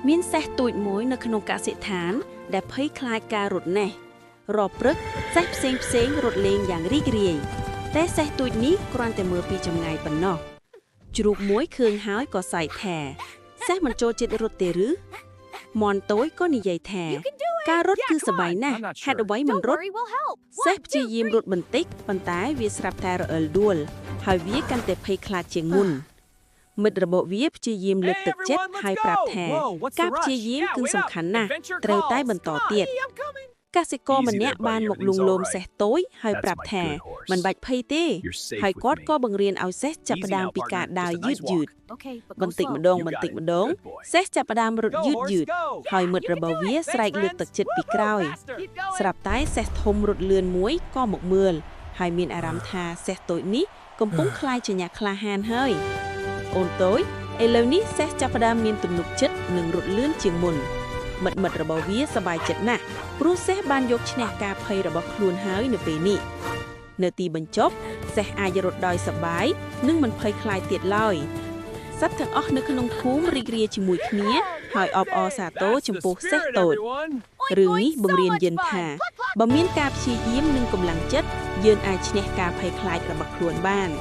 មានសេះទូចមួយនៅក្នុងកសិដ្ឋាន ដែលភ័យខ្លាចការរត់ណាស់រាល់ព្រឹកសេះផ្សេងផ្សេងៗរត់លេងយ៉ាងរីករាយតែសេះទូចនេះគ្រាន់តែមើលពីចម្ងាយប៉ុណ្ណោះជ្រូកមួយឃើញហើយក៏សើចថាសេះមិនចូលចិត្តរត់ទេឬមាន់តូចក៏និយាយថា ការរត់គឺសប្បាយណាស់ហេតុអ្វីមិន Don't រត់ worry, we'll help. សេះ One, two, ព្យាយាម three. រត់បន្តិចប៉ុន្តែវាស្រាប់តែរអិលដួល ហើយវាកាន់តែភ័យខ្លាចជាងមុន មិត្តរបស់វាព្យាយាមលើក Hey ទឹកចិត្ត everyone, let's ហើយប្រាប់ go! ថា Whoa, what's ការ the ព្យា rush? Yeah, យាមគឺ wait up. សំខាន់ណាស់ Adventure ត្រូវតែ calls. បន្ត Come on. ទៀត Hey, I'm coming. កសិករ Easy ម្នាក់ there, buddy. បានមកលួង Everything's all លោមសេះ right. តូចហើយ That's ប្រាប់ my ថា good horse. មិនបាច់ភ័យទេ You're safe ហើយ with គាត់ me. ក៏បង្រៀនឲ្យសេះចាប់ Easy ផ្ដើម now, ពីការ partner. ដើរ Just a យឺត nice យឺត walk. Okay, but go បន្តិ slow. ចម្ដង You បន្ got តិច it. ម្ដង Good boy. សេះចាប់ផ្ដើមរត់ Go, horse, យឺតយឺត go. ហើយមិត្ត You can របស់ do វា it. ស្រែក Thanks, លើកទឹក friends. ចិត្តពីក្រោយ Woohoo, faster. Keep going. ស្រាប់តែសេះធំរត់លឿនមួយក៏មកមើលហើយមានអារម្មណ៍ថាសេះតូចនេះកំពុងក្លាយជាអ្នកក្លាហានហើយអូនតូចឥឡូវនេះសេះចាប់ផ្ដើមមានទំនុកចិត្តនិងរត់លឿនជាងមុនមិត្តមិត្តរបស់វាសប្បាយចិត្តណាស់ព្រោះសេះបានយកឈ្នះការភ័យរបស់ខ្លួនហើយនៅពេលនេះនៅទីបញ្ចប់សេះអាចរត់ដោយសប្បាយនិងមិនភ័យខ្លាចទៀតឡើយសត្វទាំងអស់នៅក្នុងភូមិរីករាយជាមួយគ្នាហើយអបអរសាទរ That's the ចំពោះសេះ spirit, តូច everyone. Oink, រឿងនេះ oink, so បង្រៀន much យើងថា fun. Cluck, cluck. បើមានការព្យាយាមនិងកម្លាំងចិត្តយើងអាចឈ្នះការភ័យខ្លាចរបស់ខ្លួនបាន។